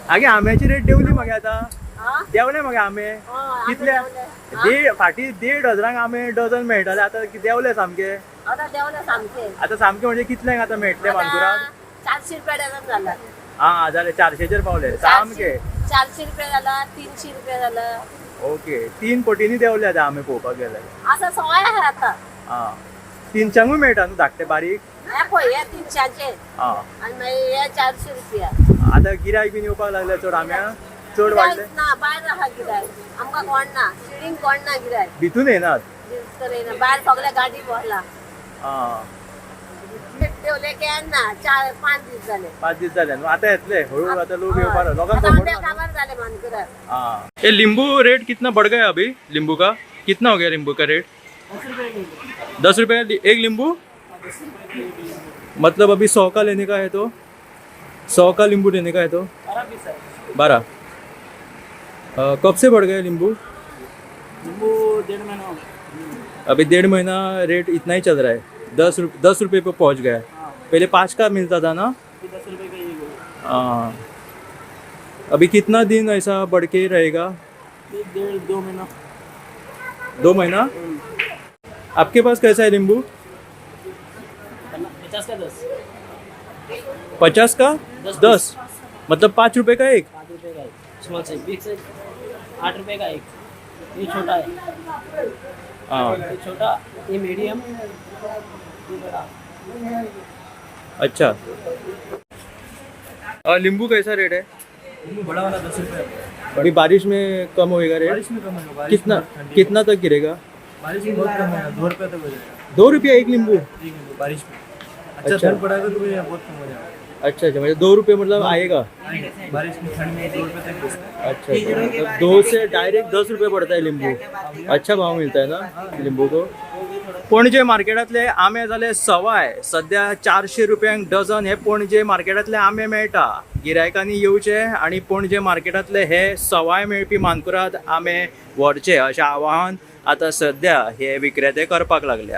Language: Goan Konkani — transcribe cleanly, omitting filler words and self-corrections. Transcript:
आगे, आंब्याची रेट देंवली मगे आतां. हा. देंवले मगे आंबे? हय, आंबे कितले? देंवले. हा? देड, फाटी 1,500क आंबे डझन मेळटाले, आतां देंवले सामके. आतां देंवले सामके. आतां सामके म्हणजे कितल्यांक आतां मेळटले मानकुराद? 400 रुपया डझन जाला. हा, जाले, 400चेर पावले सामके. 400 रुपया जाला, 300 रुपया जाला. ओके, तीन पटींनी देंवले आतां आंबे पळोवपाक गेल्यार. आसा, सवाय आहा आतां. हा, 300कूय मेळटा न्हू धाकटे बारीक? हे पळय, हे 300चे आनी मागीर हे 400 रुपया. आतां गिरायक बीन येवपाक लागले चड? आंब्या चड वाडले? गिरायक ना, भायर आहा गिरायक. आमकां कोण ना, शिडीन कोण ना गिरायक. भितून येनात? भितर येयना, भायर सगळे गाडी भरला. देवले केन्ना, 4-5 दीस जाले. 5 दीस जाले न्हू? आतां येतले हळूहळू, आतां लोक येवपाक, लोकांक आतां खबर आंबे ना न्हू. काबार जाले मानकुराद. हाँ, ये नींबू रेट कितना बढ़ गया अभी? नींबू का कितना हो गया? नींबू का रेट 10 रुपये एक नींबू. मतलब अभी 100 का लेने का है तो, 100 का नींबू लेने का है तो 12. कब से बढ़ गया नींबू? नींबू डेढ़ महीना हो गया. अभी डेढ़ महीना रेट इतना ही चल रहा है, 10 रुपये पे पहुंच गया है. पहले 5 का मिलता था ना? अभी 10 रुपये का एक हो गया. हाँ, अभी कितना दिन ऐसा बढ़ के रहेगा? एक डेढ़ दो महीना. 2 महीना. आपके पास कैसा है नींबू? 50 का 10. 50 का 10. 10, मतलब 5 रुपए का एक? 5 रुपये का एक स्मॉल साइज. बिग साइज 8 रुपये का एक. ये छोटा है. ये छोटा, ये मीडियम, ये बड़ा. अच्छा, और नींबू कैसा रेट है? नींबू बड़ा वाला 10 रुपये. अभी बारिश में कम होएगा रेट? बारिश में कम होगा, बारिश कितना? में ठंडी. कितना तक गिरेगा? बारिश में बहुत कम होगा, 2 रुपये तक हो जाएगा. 2 रुपया एक नींबू? एक नींबू बारिश में. अच्छा. अच्छा. ठंड पड़ेगा तो भैया बहुत कम हो जाएगा. अच्छा, म्हणजे 2 रुपये मतलब आएगा? आएगा. बारिश में, ठंड में 2 रुपये तक बेचता है. अच्छा, मतलब 2 से डायरेक्ट 10 रुपये पड़ता है लिंबू. अच्छा भाव मिलता है ना लिंबू को. पणजे मार्केटांतले आंबे जाले सवाय. सध्या 400 रुपयांक डझन हे पणजे मार्केटांतले आंबे मेळटा. गिरायकांनी येवचे आनी पणजे मार्केटांतले हे सवाय मेळपी मानकुराद आंबे व्हरचे, अशें आवाहन आतां सध्या हे विक्रेते करपाक लागल्या.